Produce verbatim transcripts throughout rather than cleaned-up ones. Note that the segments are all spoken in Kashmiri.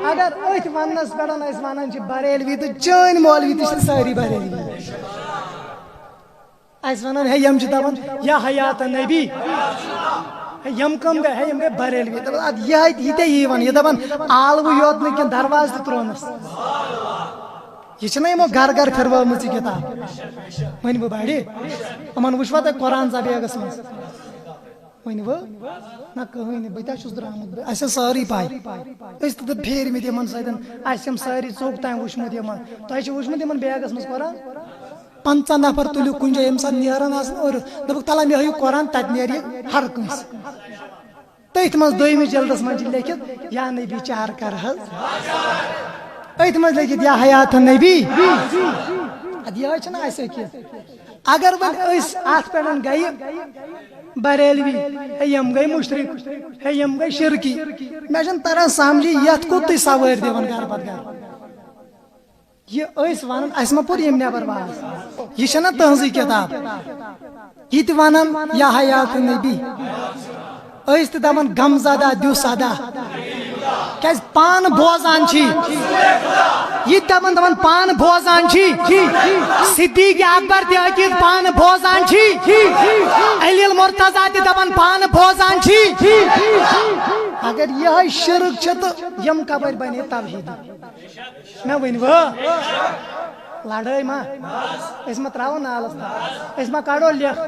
اگر أتھۍ وننس پٮ۪ٹھ أسۍ ونان چھِ بریلوی، تہٕ چٲنۍ مولوی تہِ چھِ سٲری بریلوی۔ أسۍ ونان، ہے، یِم چھِ دپان یا حیات نبی، ہے، یِم کم گٔے؟ ہے، یِم گٔے بریلوی۔ دپان، ادٕ یہِ ہے، یہِ تہِ یی ونہٕ، یہِ دپان آلوٕ یوت نہٕ کینٛہہ، دروازٕ تہِ ترٛوونس۔ یہِ چھِنہ یِمو گرٕ گرٕ پھِروٲومٕژ یہِ کِتاب؟ ؤنۍ بہٕ بڑِ، یِمن وٕچھوا تۄہہِ قرآن زبیگس منٛز؟ ؤنِو۔ نہ، کٕہٕنۍ نہٕ، بہٕ تہِ چھُس درٛامُت، بہٕ، اَسہِ ٲس سٲرٕے پَے۔ أسۍ تہِ پھیٖرمٕتۍ یِمَن سۭتۍ، اَسہِ یِم سٲری ژوٚک تام وٕچھمُت یِمَن۔ تۄہہِ چھُ وٕچھمُت یِمَن بیگَس منٛز قرآن؟ پنٛژاہ نفر تُلِو کُنہِ جایہِ، ییٚمہِ ساتہٕ نیران آسَن اورٕ، دوٚپُکھ، "تَلہ مےٚ ہٲیِو قرآن"، تَتہِ نیرِ یہِ ہر کٲنٛسہِ۔ تٔتھۍ منٛز دوٚیمِس جلدَس منٛز چھِ لیکھِتھ، "یا نبی چار کر حظ"۔ أتھۍ منٛز لیکھِتھ، "یا حیات نبی"۔ اَدٕ یہِ حظ چھِنہٕ اَسہِ کینٛہہ۔ اگر وۄنۍ أسۍ اَتھ پٮ۪ٹھ گٔیہِ بریلوی، ہے، یِم گٔے مُشرِک، ہے، یِم گٔے شِرکی۔ مےٚ چھُنہٕ تران سمجھی، یَتھ کوٚت تُہۍ سوٲرۍ دِوان گرٕ پتہٕ گرٕ۔ یہِ أسۍ وَنان، اَسہِ ما پوٚر ییٚمہِ نٮ۪بر واز؟ یہِ چھَنہ تٕہٕنٛزٕے کِتاب؟ یہِ تہِ وَنان یا حیات نبی۔ أسۍ تہِ دپان، "غم زدہ دِیِو صدا"۔ کیازِ پانہٕ بوزان چھی۔ یہِ تہِ دپان، دپان، "پانہٕ بوزان چھی"۔ صدیق اکبر تہِ عقید پانہٕ بوزان چھی۔ علی المرتضی تہِ دپان، "پانہٕ بوزان چھی"۔ اگر یِہوٚے شرک چھِ، تہٕ یِم کپٲرۍ بنے توحیدی؟ مےٚ ؤنۍ وٕ۔ لڑٲے ما؟ أسۍ ما ترٛاوو نالَس تَل؟ أسۍ ما کَڑو لیٚکھ؟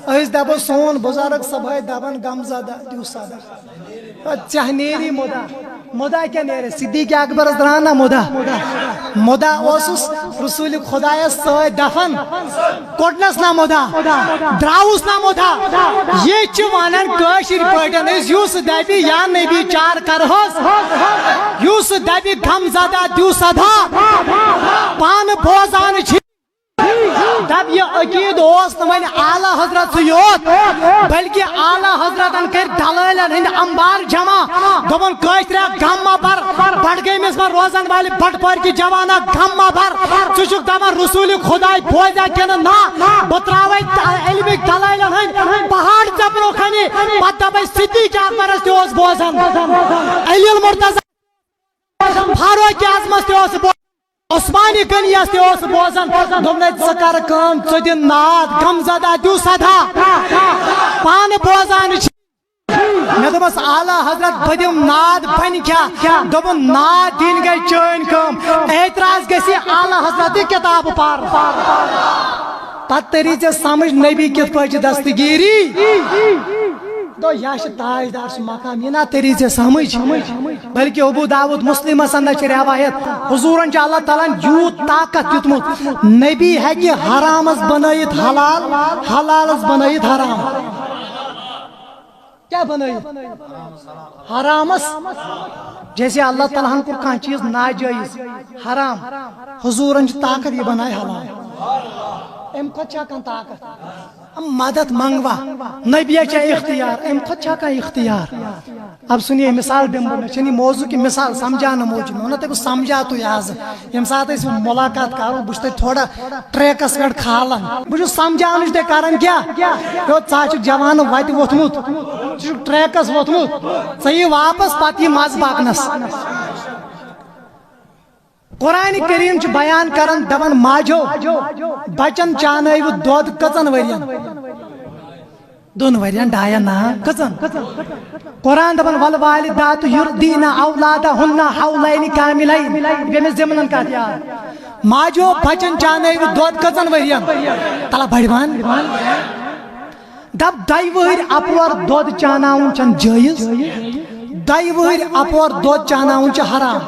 أسۍ دَپو، سون بُزرگ صٲب ہے دَپان، "غم زدہ دِیِو صدا"۔ ژےٚ نیری مُدا۔ مُدا کیٛاہ نیرِ؟ صدیق اکبرس درٛاو نہ مُدا۔ مُدا اوسُس رسول خدایس سۭتۍ دفن۔ کوٚڑنس نہ مُدا۔ درٛاوُس نہ مُدا۔ یہِ چھِ ونان کٲشِر پٲٹھۍ، أسۍ یُس دَپہِ یا نبی چار کرہوس، یُس دَپہِ غم زدہ دِیِو صدا، پانہٕ بوزان چھِ۔ دَپ، یہِ عقیٖد اوس نہٕ وۄنۍ اعلیٰ حضرت سُے یوت، بلکہِ اعلیٰ حضرتن کٔرۍ دلٲلن ہٕنٛدۍ انبار جمع۔ دوٚپُن، "کٲشریا، غم مہ بر، بڈگٲمِس منٛز روزن والہِ بٹہٕ پٲرۍ کہِ جوانا، غم مہ بر۔ ژٕ چھُکھ دپان رسول خداے بوزیا کِنہٕ نہ؟ بہٕ ترٛاوے علمٕکۍ دلٲلن ہٕنٛدۍ پہاڑ ژےٚ برونٛہہ کنہِ۔" پتہٕ دپے، صدیق اکبرس تہِ اوس بوزان، علی المرتضی فاروق اعظمس تہِ اوس بوزان، عثمان غنیس تہِ اوس بوزان۔ دوٚپنَے، "ژٕ کر کٲم، ژٕ دِ ناد، غم زدہ دِیِو صدا، پانہٕ بوزان چھِ۔" مےٚ دوٚپمَس، "اعلیٰ حضرت، بہٕ دِمہٕ ناد، بَنہِ کیٛاہ؟" دوٚپُن، "ناد دِنۍ گٔے چٲنۍ کٲم، اعتراض گژھِ اعلیٰ حضرت کِتابہٕ پَر۔" پتہٕ تٔری ژےٚ سمجھ، نبی کِتھ پٲٹھۍ چھِ دستگیٖری۔ دوٚپ، یہِ چھِ تاجدار سُنٛد مقام، یہِ نا تٔری ژےٚ سمجھ۔ بلکہِ ابو داؤد مسلمس اندر چھِ روایت، حضورن چھِ اللہ تعالیٰ ہن یوٗت طاقت دیُتمُت، نبی ہیٚکہِ حرامس بنٲیِتھ حلال، حلالس بنٲیِتھ حرام۔ کیٛاہ بنٲیِتھ؟ حرامس۔ جیسے اللہ تعالیٰ ہن کوٚر کانٛہہ چیٖز ناجٲیز، حرام، حضورن چھِ طاقت، یہِ بنایہِ حلال۔ امہِ کھۄتہٕ چھا کانٛہہ طاقت؟ مدد منگوا، نبی چھا اختیار، امہِ کھۄتہٕ چھا کانٛہہ اختیار؟ اب سنیے، مثال دِمہٕ بہٕ، مےٚ چھَنہٕ یہِ موضوع کہِ مثال سمجھاونہٕ موٗجوٗب۔ مےٚ ووٚن نہ تۄہہِ، بہٕ سمجھاو تُہۍ آز۔ ییٚمہِ ساتہٕ أسۍ مُلاقات کرو، بہٕ چھُس تۄہہِ تھوڑا ٹریکس پٮ۪ٹھ کھالان۔ بہٕ چھُس سمجھاونٕچ تۄہہِ کران کیٛاہ؟ یوٚت ژٕ ہا چھُکھ جوانہٕ وتہِ ووٚتھمُت، ژٕ چھُکھ ٹریکس ووٚتھمُت، ژٕ یہِ واپس، پتہٕ یہِ مزٕ پکنس۔ قرآن کریم چھُ بیان کران، دپان، ماجو، بچن چانٲیِو دۄد کٔژن ؤرین؟ دۄن ؤرین، ڈاین، نہ، کٔژن؟ قرآن دپان، "والوالدات یرضعن اولادہن حولین کاملین"۔ بیٚیہِ مےٚ ضمنن کتھ یاد۔ ماجو، بچن چانٲیِو دۄد کٔژن ؤرین؟ تلا بڑوان۔ دپ، دۄیہِ وٕہٕرۍ اپور دۄد چاناوُن چھنہٕ جٲیز۔ دۄیہِ وٕہٕرۍ اپور دۄد چاناوُن چھُ حرام۔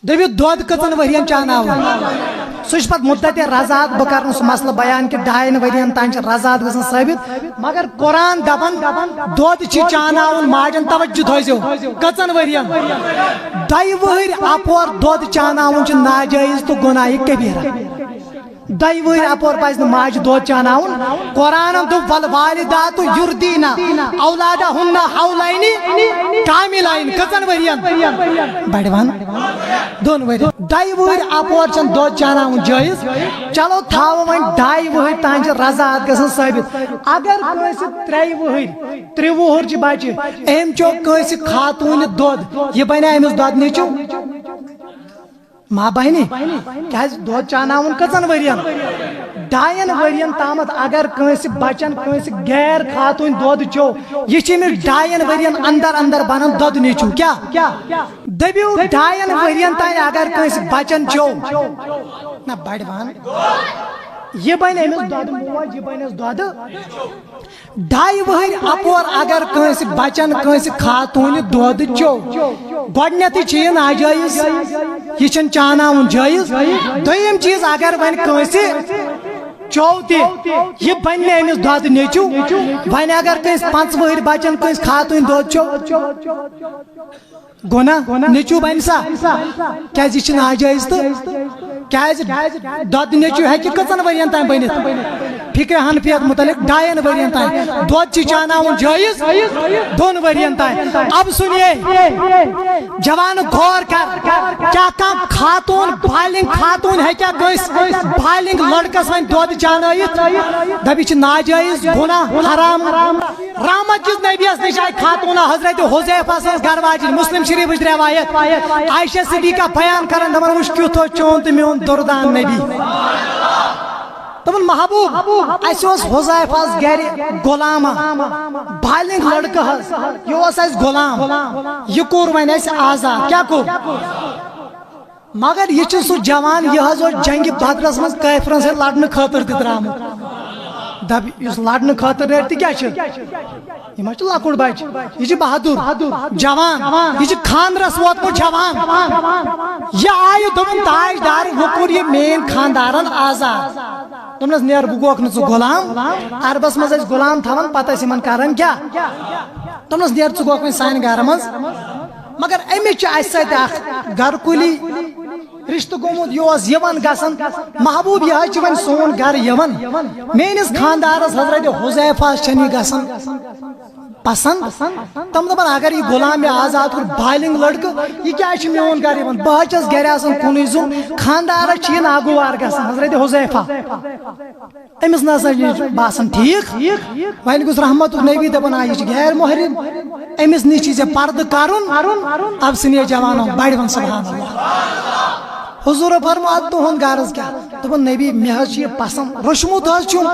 دٔپِو، دۄد کٔژن ؤرین چاناوُن؟ سُہ چھُ پتہٕ مدت رضاعت، بہٕ کرٕ نہٕ سُہ مسلہٕ بیان کہِ ڈاین ؤرین تام چھِ رضاعت گژھان ثٲبت، مگر قرآن دپان، دۄد چھِ چاناوُن ماجن، توجہ تھٲیزیو، کٔژن ؤرین؟ دۄیہِ وٕہٕرۍ اپور دۄد چاناوُن چھُ ناجٲیز تہٕ گۄناہہِ کبیرہ۔ دۄیہِ وٕہٕرۍ اپور پزِ نہٕ ماجہِ دۄد چاناوُن۔ قرآنن دوٚپ، "والوالدات یرضعن اولادہن حولین کاملین۔" کٔژن ؤرین؟ بڑِ ون۔ دۄن ؤرین۔ دۄیہِ وٕہٕرۍ اپور چھنہٕ دۄد چاناوُن جٲیز۔ چلو، تھاوو وۄنۍ ڈاے وٕہٕرۍ تام چھِ رضاعت گژھان ثٲبت۔ اگر کٲنٛسہِ ترٛیٚیہِ وٕہٕرۍ، ترٛےٚ وُہُر چھِ بچہِ، أمۍ چیوٚو کٲنٛسہِ خاتوٗنہِ دۄد، یہِ بنیٛا أمِس دۄد نیٚچو؟ ما بنہِ؟ کیازِ دۄد چاناوُن کٔژن ؤرین؟ ڈاین ؤرین تامتھ اگر کٲنٛسہِ بچن کٲنٛسہِ غیر خاتوٗنۍ دۄد چیوٚو، یہِ چھِ أمِس ڈاین ؤرین اندر اندر بنان دۄد نیٚچو۔ کیٛاہ؟ دٔپِو، ڈاین ؤرین تام اگر کٲنٛسہِ بچن چیوٚو، نہ بڑِ ون، یہِ بنہِ أمِس دۄدٕ موج، یہِ بنٮ۪س دۄدٕ۔ ڈاے وٕہٕرۍ اپور اگر کٲنٛسہِ بچن کٲنٛسہِ خاتوٗنہِ دۄد چیوٚو، گۄڈٕنیتھٕے چھِ یہِ ناجٲیز، یہِ چھُنہٕ چاناوُن جٲیز۔ دوٚیِم چیٖز، اگر وۄنۍ کٲنٛسہِ چیوٚو تہِ، یہِ بنہِ نہٕ أمِس دۄدٕ نیٚچو۔ وۄنۍ اگر کٲنٛسہِ پانٛژھ وٕہٕرۍ بچن کٲنٛسہِ خاتوٗنہِ دۄد چیوٚو، گۄناہ، نیٚچو بنہِ سا؟ کیازِ یہِ چھِ ناجٲیز تہٕ کیازِ دۄدٕ نیٚچو ہیٚکہِ کٔژن ؤرین تام بٔنِتھ؟ فقہ حنفیت متعلق ڈاین ؤرین تام۔ دۄد چھِ چاناوُن جٲیز دۄن ؤرین تام۔ اب سنیے، جوان، غور کر، کیا کانٛہہ خاتون، بالغ خاتون ہیٚکیا کٲنٛسہِ بالغ لڑکس وۄنۍ دۄد چانٲیِتھ؟ دپہِ یہِ چھِ ناجٲیز، گۄناہ، حرام۔ رحمت کِس نبیَس نِش آیہِ خاتوٗنہ حضرت حذیفہ سٕنٛز گرٕ واجِنۍ، مسلم شریفٕچ روایت۔ عائشہ صدیقہ بیان کران، دپان، "وٕچھ کیُتھ اوس چون تہٕ میون دردان نبی۔" دوٚپُن، "محبوب، اَسہِ اوس حذیفہ ہس گرِ غلامہ، بالغ لڑکہٕ حظ، یہِ اوس اَسہِ غلام، یہِ کوٚر وۄنۍ اَسہِ آزاد۔" کیٛاہ کوٚر؟ مگر یہِ چھُ سُہ جوان، یہِ حظ اوس جنگِ بدرس منٛز کٲفرن سۭتۍ لڑنہٕ خٲطرٕ تہِ درٛامُت۔ دپ، یُس لڑنہٕ خٲطرٕ نیرِ تہِ کیٛاہ چھُ؟ یہِ ما چھُ لۄکُٹ بچہِ، یہِ چھُ بہادُر جوان، یہِ چھُ خاندرس ووتمُت جوان۔ یہِ آیہِ، دوٚپُن، "تاج دار، وۄنۍ کوٚر یہِ میٲنۍ خاندارن آزاد۔" دوٚپنس، "نیر، بہٕ گوکھ نہٕ ژٕ غلام۔ عربس منٛز ٲسۍ غلام تھاوان، پتہٕ ٲسۍ یِمن کران کیٛاہ؟" دوٚپنس، "نیر، ژٕ گوکھ وۄنۍ سانہِ گرٕ منٛز۔" مگر أمِس چھِ اَسہِ سۭتۍ اکھ گرٕ کُلی رشتہٕ گوٚمُت، یہِ اوس یِوان گژھان۔ محبوب، یہِ حظ چھِ وۄنۍ سون گرٕ یِوان۔ میٲنِس خاندارس حضرت حذیفہ ہس چھَنہٕ یہِ گژھان پسند۔ تِم دپان، اگر یہِ غلام مےٚ آزاد کوٚر، بالغ لڑکہٕ، یہِ کیٛازِ چھُ میون گرٕ یِوان؟ بہٕ حظ چھَس گرِ آسان کُنُے زوٚن، خاندارس چھِ یہِ ناگوار گژھان۔ حضرت حذیفہ، أمِس نہ سا چھُ باسان ٹھیٖک۔ وۄنۍ گوٚژھ رحمتُک نبی دپان، آ، یہِ چھِ غیر محرم، أمِس نِش چھِ ژےٚ پردٕ کرُن۔ اب سُنے جوانو، بڑِ ون سبحان اللہ۔ حضور فرمو، ادٕ تُہُنٛد غرض کیٛاہ؟ دوٚپُن، نبی، مےٚ حظ چھُ یہِ پسند، روٚچھمُت حظ چھُم،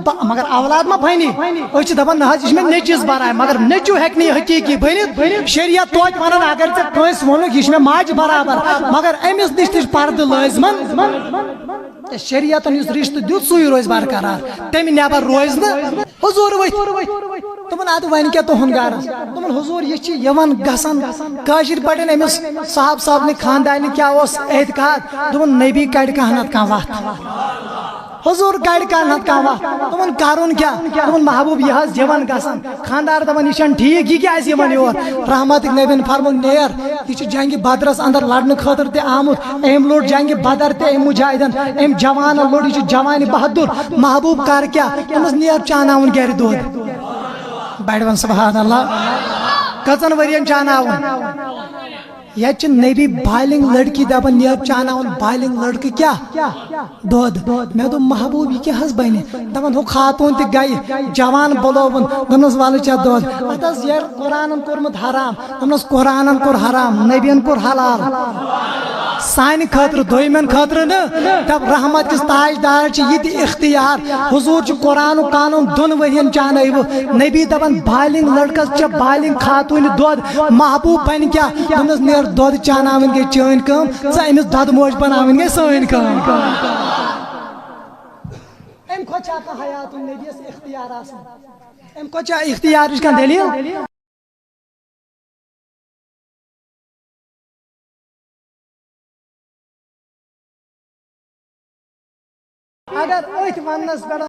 بہ-، مگر اولاد ما بنہِ؟ أسۍ چھِ دپان، نہ حظ، یہِ چھُ مےٚ نیٚچوِس برابر، مگر نیٚچو ہیٚکہِ نہٕ یہِ حقیٖقی بٔنِتھ۔ شریعت توتہِ ونان، اگر ژےٚ کٲنٛسہِ ووٚنُکھ، یہِ چھِ مےٚ ماجہِ برابر، مگر أمِس نِش تہِ چھُ پردٕ لٲزمن۔ تہٕ شریعتن یُس رشتہٕ دیُت، سُے روزِ برقرار، تمہِ نٮ۪بر روزِ نہٕ۔ حضور ؤتھۍ، دوٚپُن، "ادٕ وۄنۍ کیٛاہ تُہُنٛد غرض؟" دوٚپُن، "حضور، یہِ چھِ یِوان گژھان، کٲشِر پٲٹھۍ أمِس صاحب صاحب نہِ خاندارنہِ کیٛاہ اوس اعتقاد؟" دوٚپُن، "نبی کڑِ کانٛہہ نتہٕ کانٛہہ وتھ۔" حضور کڑِ کانٛہہ نتہٕ کانٛہہ وتھ۔ دوٚپُن، "کرُن کیٛاہ؟" دوٚپُن، "محبوب، یہِ حظ یِوان گژھان۔" خاندار دپان، "یہِ چھَنہٕ ٹھیٖک، یہِ کیٛازِ یِوان یور؟" رحمتٕکۍ نبیَن فرموو، "نیر، یہِ چھُ جنگِ بدرس اندر لڑنہٕ خٲطرٕ تہِ آمُت۔ أمۍ لوٚڑ جنگِ بدر تہِ، أمۍ مجاہدن، أمۍ جوانن لوٚڑ، یہِ چھُ جوانِ بہادُر۔ محبوب کر کیٛاہ؟" دوٚپمس، "نیر چاناوُن گرِ دۄد۔" بڑِ ون سبحان اللہ۔ کٔژن ؤرین چاناوُن؟ یتہِ چھِ نبی بالغ لڑکی دپان، "نیر چاناوُن بالغ لڑکہٕ کیٛاہ؟ دۄد۔" مےٚ دوٚپ، "محبوب، یہِ کیٛاہ حظ بنہِ؟" دپان، ہُہ خاتوٗن تہِ گیہِ، جوان بُلووُن، دوٚپنس، "ولہٕ چےٚ دۄد۔" اتھ حظ یہِ قرآنن کوٚرمُت حرام۔ دوٚپنس، "قرآنن کوٚر حرام، نبین کوٚر حلال۔ سانہِ خٲطرٕ، دوٚیمٮ۪ن خٲطرٕ نہٕ۔" دپ، رحمت کِس تاجدارس چھِ یہِ تہِ اختیار۔ حضور چھُ قرآنُک قانون دۄن ؤرین چانٲوِو۔ نبی دپان، بالغ لڑکس چھےٚ بالغ خاتوٗنہِ دۄد، محبوب بنہِ کیٛاہ؟ دوٚپنس، "نیر، دۄد چاناوٕنۍ گٔے چٲنۍ کٲم، ژٕ أمِس دۄدٕ موج بناوٕنۍ گٔے سٲنۍ کٲم۔" امہِ کھۄتہٕ چھا کانٛہہ حیاتُن نبیَس اختیار آسان؟ امہِ کھۄتہٕ چھا اختیارٕچ کانٛہہ دٔلیٖل؟ اگر أتھۍ وننس پٮ۪ٹھ